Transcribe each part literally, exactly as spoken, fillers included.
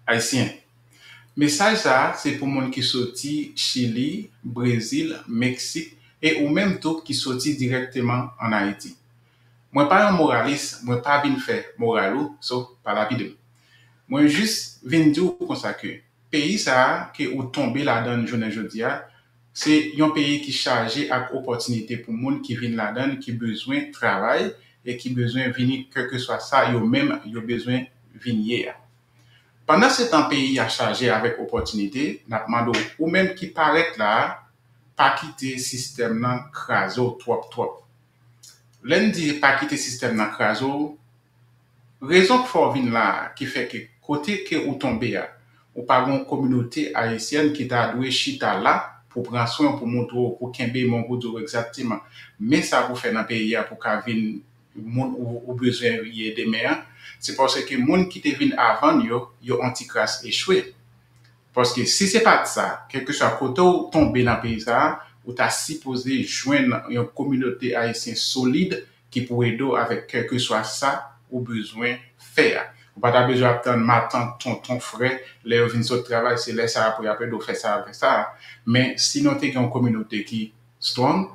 Ayisyen. Mesaj sa a se pou moun ki soti Chili, Brezil, Meksik e ou menm tou ki soti dirèkteman ann Ayiti. Mwen pa yon moralis, mwen pa vin fè moral ou, so pa lapide m. Mwen jis vin di w konsa ke peyi sa a ke ou tonbe ladan l jounen jodi a, se yon peyi ki chaje ak opòtinite pou moun ki vin ladan l, ki bezwen travay e ki bezwen vini kèlkeswa sa yo menm yo bezwen vin ye a. Pandan se tan peyi a chaje avèk opòtinite, n ap mande w, ou menm ki parèt la a, pa kite sistèm nan kraze w twòp twòp. Lè n di pa kite sistèm nan kraze w, rezon k fè w vin la a, ki fè ke kote ke ou tonbe a, ou pa gen yon kominote ayisyèn ki ta dwe chita la pou pran swen w, pou montre w, pou kenbe men w, pou di w egzakteman men sa pou fè nan peyi a pou ka vin moun ou, ou bezwen ye demen an, se paske moun ki te vin avan n yo, yo yon ti kras echwe. Paske si se pa t sa, kèlkeswa kote w tonbe nan peyi sa a, ou ta sipoze jwenn yon kominote ayisyen solid ki pou ede w avèk kèlkeswa sa ou bezwen fè a. Ou pa ta bezwen ap tann matant, tonton, frè, lè yo vin sot travay, se lè sa a pou y ap ede w fè sa a, fè sa a. Men si nou te gen yon kominote ki strong,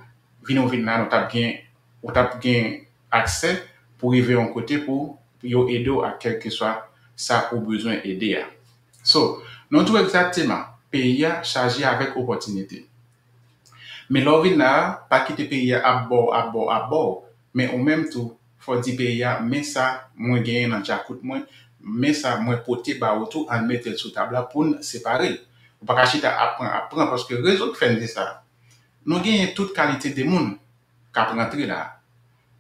vin ou vin la, nou t ap gen, ou t ap gen aksè pou rive yon kote pou yo ede w ak kèlkeswa sa ou bezwen ede a. So, nou di w egzakteman, peyi a chaje avèk opòtinite. Men lè w vin la a, pa kite peyi a ap ba w, ap ba w, ap ba w. Men ou menm tou, fò w di peyi a, men sa mwen genyen nan djakout mwen, men sa mwen pote ba ou tou, ann mete l sou tab la pou n separe l. Ou pa ka chita ap pran, ap pran, paske rezon k fè n di sa, nou genyen tout kalite de moun k ap rantre la a.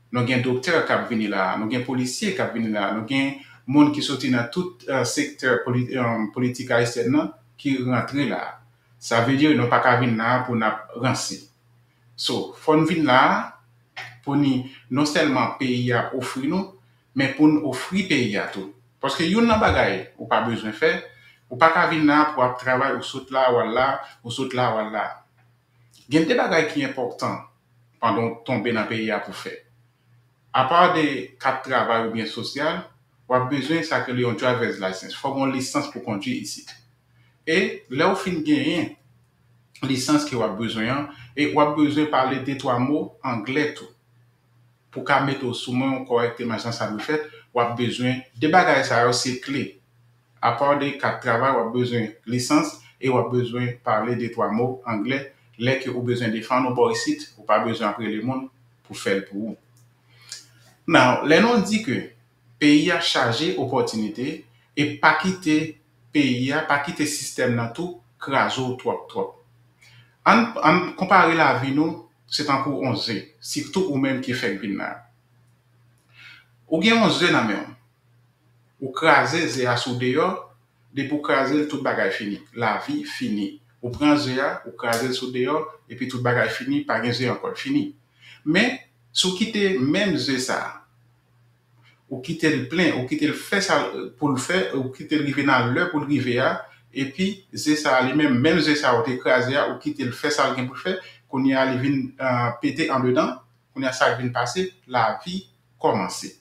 Nou gen doktè k ap vini la a, nou gen polisye k ap vini la a, nou gen moun ki soti nan tout uh, sektè poli, um, politik ayisyèn nan ki rantre la a. Sa vle di nou pa ka vin la a pou n ap ranse. So, fò n vin la a pou ni non sèlman peyi a ofri nou, men pou n ofri peyi a tou. Paske youn nan bagay ou pa bezwen fè, ou pa ka vin la a pou ap travay, ou sot la, w al la, ou sot la, w al la. Gen de bagay ki enpòtan pandan w tonbe nan peyi a pou fè. Apa de kat travay oubyen sosyal, w ap bezwen sa k rele yon driver's license. Fò w gen yon lisans pou kondwi isit. E lè w fin genyen lisans ke w ap bezwen an, e w ap bezwen pale de twa mo anglè tou. Pou ka mete w sou men w kòrèkteman jan sa dwe fèt, w ap bezwen de bagay sa yo se kle. Apa de kat travay, w ap bezwen lisans e w ap bezwen pale de twa mo anglè lè ke ou bezwen defann ou bò isit, ou pa bezwen ap rele moun pou fè l pou ou. Now, lè nou di ke peyi a chaje opòtinite e pa kite peyi a, pa kite sistèm nan tou kraze w twòp twòp. Ann, ann konpare lavi nou, se tankou on ze, sitou ou menm ki fèk vin la. Ou gen on ze nan men w. Ou kraze ze a sou deyò, depi w kraze l, tout bagay fini. Lavi fini. Ou pran ze a, ou kraze l sou deyò, epi tout bagay fini, pa gen ze ankò, l fini. Men, si w kite menm ze sa a, ou kite l plen, ou kite l fè sa l pou l fè, ou kite l rive nan lè pou l rive a, epi ze sa a li menm, menm ze sa a ou te kraze a, ou kite l fè sa l gen pou l fè, kounye a li vin uh, pete andedan, kounye a sa k vin pase, lavi kòmanse.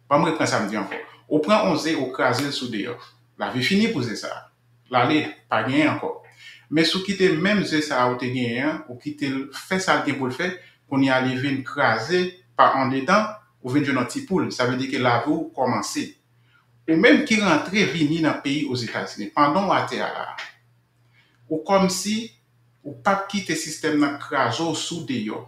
Ban m repran sa m di ankò. Ou pran on ze, ou kraze l sou deyò. Lavi fini pou ze sa a. L ale, pa genyen ankò. Men si w kite menm ze sa a ou te genyen an, ou kite l fè sa l gen pou l fè, kounye a li vin kraze pa andedan, ou vin jwenn yon ti poul. Sa vle di ke lavi w kòmanse. Ou menm ki rantre vini nan peyi Ozetazini, pandan w atè a la, ou kòmsi ou p ap kite sistèm nan kraze w sou deyò.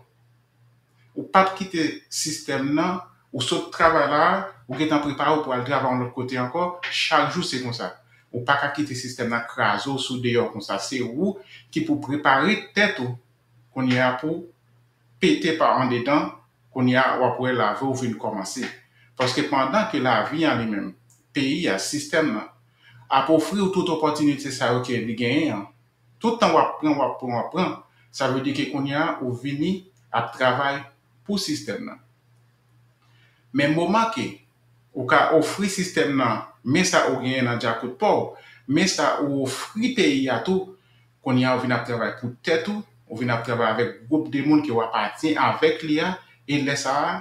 Ou p ap kite sistèm nan, ou sot travay la, ou gentan prepare w pou al travay yon lòt kote ankò, chak jou se konsa. Ou pa ka kite sistèm nan kraze w sou deyò konsa. Se ou ki pou prepare tèt ou kounye a pou pete pa andedan, kounye a w ap wè lavi w vin kòmanse. Paske pandan ke lavi an li menm, peyi a, sistèm nan, ap ofri w tout opòtinite sa yo ke li genyen an, tout tan w ap pran, w ap pran, w ap pran, sa vle di ke kounye a ou vini ap travay pou sistèm nan. Men moman ke ou ka ofri sistèm nan men sa ou genyen nan djakout pa w, men sa ou ofri peyi a tou, kounye a ou vin ap travay pou tèt ou, ou vin ap travay avèk gwoup de moun ke w apatyen avèk li a, e lè sa a,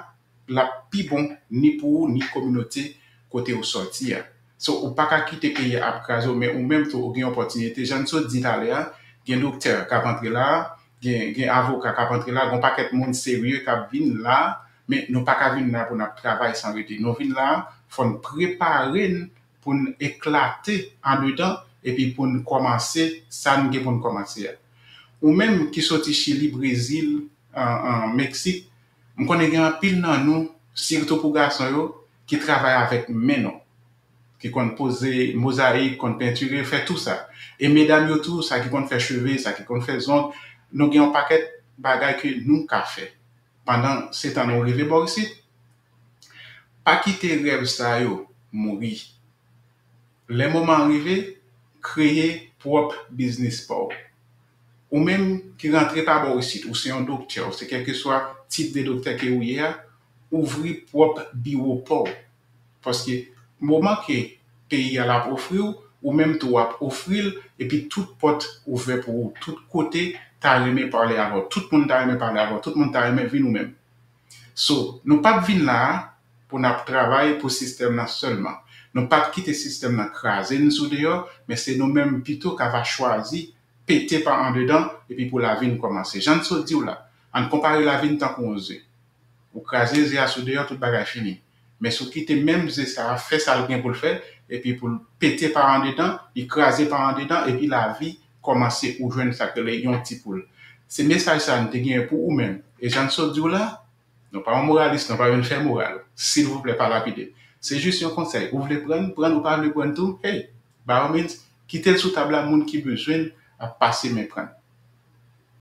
l ap pi bon ni pou ou ni kominote kote ou sòti a. So, ou pa ka kite peyi a ap kraze w, men ou menm tou, ou gen opòtinite. Jan n sot di talè a, gen doktè k ap antre la, gen, gen avoka k ap antre la, gen pakèt moun serye k ap vin la, men nou pa ka vin la pou n ap travay san rete. Nou vin la, fò n prepare n pou n eklate andedan, epi pou n kòmanse sa n gen pou n kòmanse a. Ou menm ki soti Chili, Brezil, an, an Meksik, m konnen gen anpil nan nou, sitou pou gason yo, ki travay avèk men nou, ki konn poze mozayik, konn pentire, fè tou sa. E medam yo tou, sa ki konn fè cheve, sa ki konn fè zong, nou gen yon pakèt bagay ke nou ka fè pandan se tan nou rive bò isit. Pa kite rèv sa yo mouri. Lè moman an rive, kreye pwòp biznis pa w. Ou menm ki rantre pa bò isit, ou se yon doktè, ou se kèlkeswa tip de doktè ke ou ye a, ouvri pwòp biwo pa w. Paske moman ke peyi a l ap ofri w, ou menm tou w ap ofri l, epi tout pòt ouvè pou ou. Tout kote ta renmen pale avè w. Tout moun ta renmen pale avè w. Tout moun ta renmen vin ou menm. So, nou p ap vin la a pou n ap travay pou sistèm nan sèlman. Nou p ap kite sistèm nan kraze n sou deyò, men se nou menm pito k ava chwazi pete pa andedan epi pou lavi n kòmanse. Jan n sot di w la, ann konpare lavi n tankou yon ze. Ou kraze ze a sou deyò, tout bagay fini. Men si w kite menm ze sa a fè sa l gen pou l fè, epi pou l pete pa andedan, li kraze pa andedan, epi lavi kòmanse ou jwenn sa k rele yon ti poul. Se mesaj sa a n te genyen pou ou menm. E jan n sot di w la, nou pa yon moralis, nou pa vin fè moral. Silvouplè, pa lapide. Se jis yon konsèy. Ou vle pran, pran, ou pa vle pran tou, hey, by all means, kite l sou tab la, moun ki bezwen l ap pase men pran.